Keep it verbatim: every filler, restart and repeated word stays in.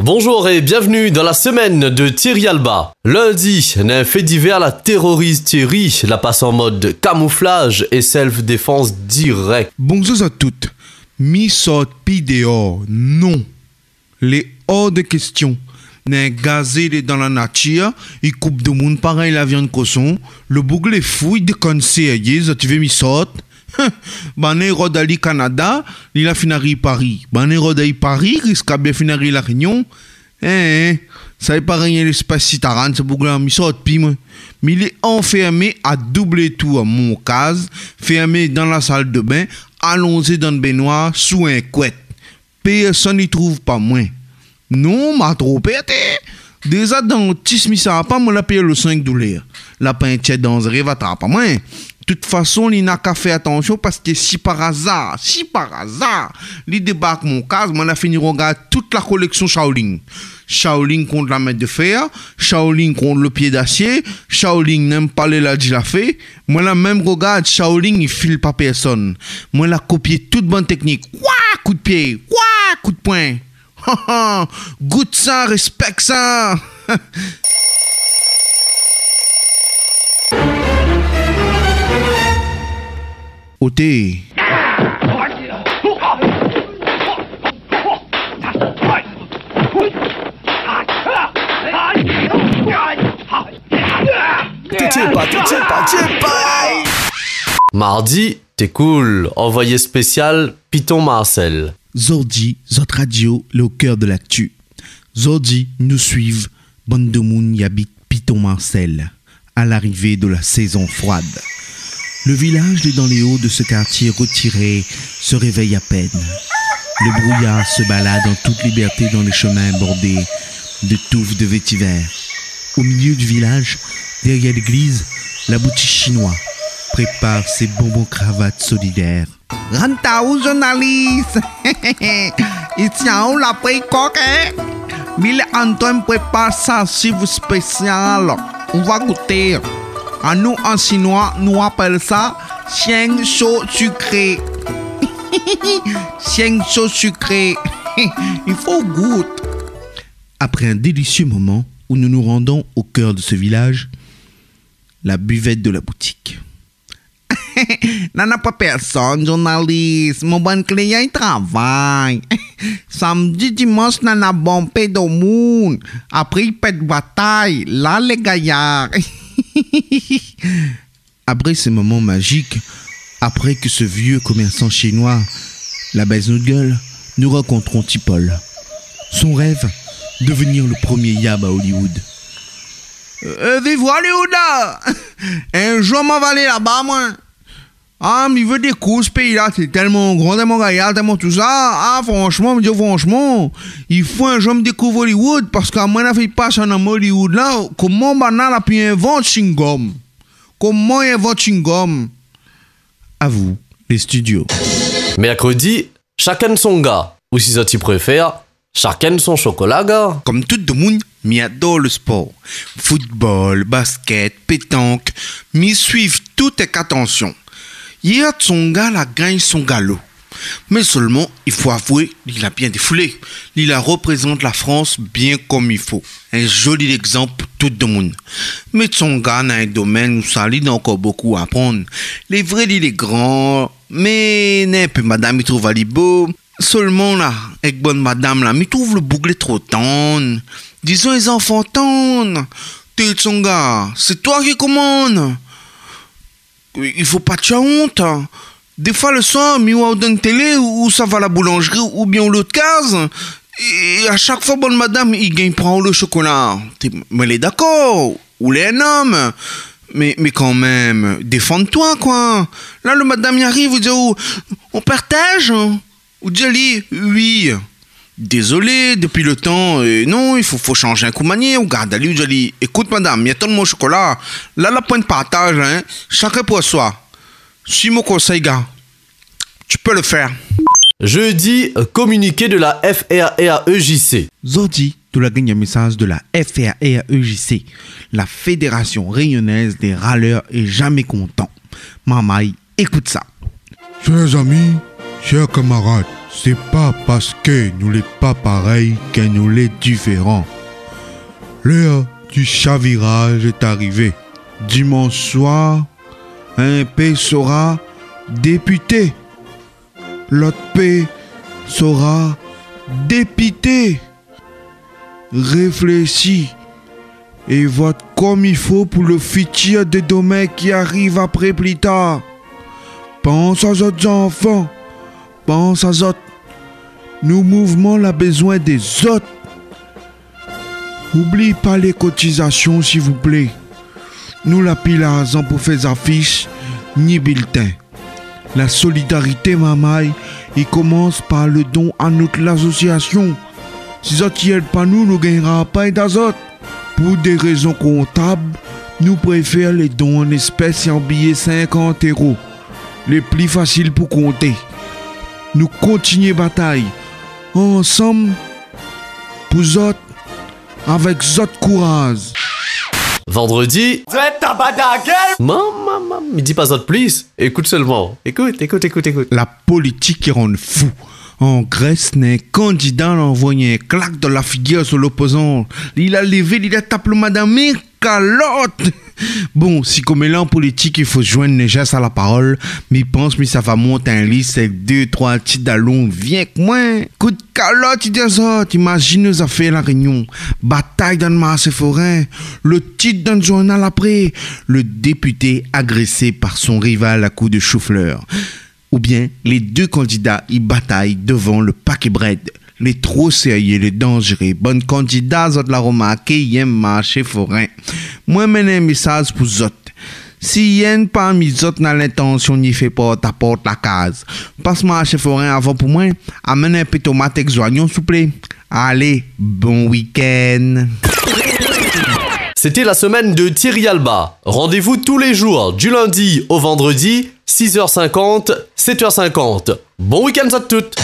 Bonjour et bienvenue dans la semaine de Thierry Alba. Lundi, néna in fé divèr la téroriz Thierry, la pas an mod kamouflaz é self-défans dirèk. Bonzour zot tout. Mi sort pi déor, non. Lé or de késtion. Néna in gazé lé dan la natir, i koup domoun parèy la viann koson. Lo boug lé fou, i dékonn sérié, zot i vé mi sort. Banna i rod ali Kanada, li la fine ariv Pari. Banna i rod ali Pari, risk bien fine ariv La Rényon. Hein, hein, sa i parèy in léspès sitaran, se boug-la, mi sort pi, moin. Mi lé anfèrmé a doub tour mon kaz, fèrmé dan la sal de bin, alonzé dan binoir, sou in kouèt. Pèrsone i trouv pa moin. Non, ma tro pèr té. Déza dantis mi sava pa, moin la pèr lo san èk doulèr. Lapin tièr danzéré va trap amoin. Tout fason, li na ka fé atansion parske si par azar, si par azar, li débark mon kaz, moin la fini rogard tout la kolèksion Shaolin. Shaolin kont la min de fèr, Shaolin kont lo pié d'asié, Shaolin nèm pa lé la di la fé. Moin la mèm rogard Shaolin i fil pa pèrsone. Moin la kopié tout bann téknik. Wa, kout pié, wa, kout poin. Gout sa, réspèk sa. Oté. Té tié pa, té tié pa, tié pa. Mardi, té koul, anvoyé spésial Piton Marcel. Zordi, zot radio lé o kèr de laktu. Zordi, nou suiv bann domoun i abit Piton Marcel, à l'arrivée de la saison froide. Le village lé dan lé o de ce quartier retiré se réveille à peine. Le brouillard se balade en toute liberté dans les chemins bordés de touffes de vétiver. Au milieu du village, derrière l'église, la boutique chinois prépare ses bonbons cravates solidaires. Ranta ou, journalis? Isi aou la pré kok, hein? Mi lé antrin prépar sa siv spésial. Ou va gouté. Anou, an sinoi, nou apèl sa sieng sho sikré. Sieng sho sikré. I fo gout. Après un délicieux moment où nous nous rendons au cœur de ce village, la buvette de la boutique. Nana pa pèrsone, journalis. Mon bann klian i travay. Samdi, dimans, nana bonpé domoun. Apré, i pèt batay. La, lé gayar. Après ce moment magique, après que ce vieux commerçant chinois la baise notre gueule, nous rencontrons Tipol. Son rêve, devenir le premier yab à Hollywood. Euh, viv Hollywood la! In zour ma va alé laba, moin. Ah, mi vé dékouv se péi-la, sé tèlman gran, tèlman gayar, tèlman tousa. Ah, franshman, mi di aou franshman, i fo in zour mi dékouv Hollywood, parske amoin la fé pas an Hollywood la, koman banna la pi invant shingom? Koman i invant shingom? À vous, les studios. Mercredi, shakinn son ga, ou si zot i préfèr, shakinn son shokola ga. Kom tout domoun, mi ador le spor. Football, basket, pétank, mi suiv tout èk atansion. Yèr Tsonga la gagn son galo. Mé solman, i fo avoué, li la bien défoulé. Li la reprézant la Frans bien kom i fo. In zoli légzanp pou tout domoun. Mé Tsonga na in domèn ousa li na ankor bokou a aprann. Lé vré, li lé gran, mé néna in pé madam i trouv ali bo. Solman la, èk bann madam la, mi trouv le boug lé tro tann. Dizon, lé zanfan tann. Té Tsonga, sé toi ki komann. I fo pa ti ont, hein. Défoi le soir, mi oi aou dann télé, ou, ou sava la boulanzri, oubien ou lot kaz, é a shak foi, bann madam i gingn pran aou le shokola. Té, moin lé dakor, ou lé in om, mé, mé kanmèm, défann toi, koi. La, le madam i ariv, ou di aou, on partage, hein. Ou di ali, oui. Dézolé, dopi le tan, euh, non, i fo, fo shanz in kou manièr, ou gard ali, ou di ali, ékout madam, mi atann mon shokola. La, la poin partaz, hein, shakinn pou soi. Suiv mon konsèy, ga. Tu peux le faire. Jeudi, communiqué de la F R R E J C. Zordi, nou la gingn in mésaz de la F R R E J C, la Fédération Réunionnaise des Râleurs et Jamais Contents. Marmay, ékout sa. Chers amis, Shèr kamarad, sé pa parske nou lé pa parèy ke nou lé diféran. Lèr di shaviraz lé arivé. Dimansh soir, in pé sra dépité, lot pé sra dépité. Réfléshi é vot kom i fo pou le fitir de domin ki ariv apré pli tar. Pans a zot zanfan, pans a zot. Nou mouvman la bézoin de zot. Oubli pa lé kotizasion, sivouplé. Nou la pi larzan pou fé zafish ni biltin. La solidarité marmay i komans par le don a nout lasosiasion. Si zot i èd pa nou, nou gingnra pa èd azot. Pou dé rézon kontab, nou préfèr lé don an éspès é an biyé sinkant éro. Lé pli fasil pou konté. Nou kontinié batay ansanm pou zot, avèk zot kouraz. Vandredi. Zot tabadagèl. Mam, mam, mam, mi di pa zot plis. Ékout sèlman. Ékout, ékout, ékout, ékout. La politik i rann fou. An Grès, néna in kandida la anvoy in klak dan la figir son lopozan. Li la lévé, li la tap lo madam in kalot. Bon, si koméla an politik i fo zoinn lé zès a la parol, mi pans mi sava mont in lis èk dé troi ti dalon vien èk moin. Kout kalot, i di azot, imazine zafèr La Rényon. Batay dan marshé forin, le tit dan zournal apré, le dépité agrésé par son rival a kou de shouflèr. Oubien lé dé kandida i batay dovan le paké brèd. Lé tro sérié, lé danzéré. Bann kandida, zot la romarké, i èm marshé forin. Moin amenn in mésaz pou zot. Si yèn parmi zot na lintansion ni fé port a port la kaz, pas marshé forin avan pou moin, amenn in pé tomat èk zoignon, souplé. Alé, bon wikenn. C'était la semaine de Thierry Alba. Rendez-vous tous les jours, du lundi au vendredi, six heures cinquante, sept heures cinquante. Bon week-end à toutes.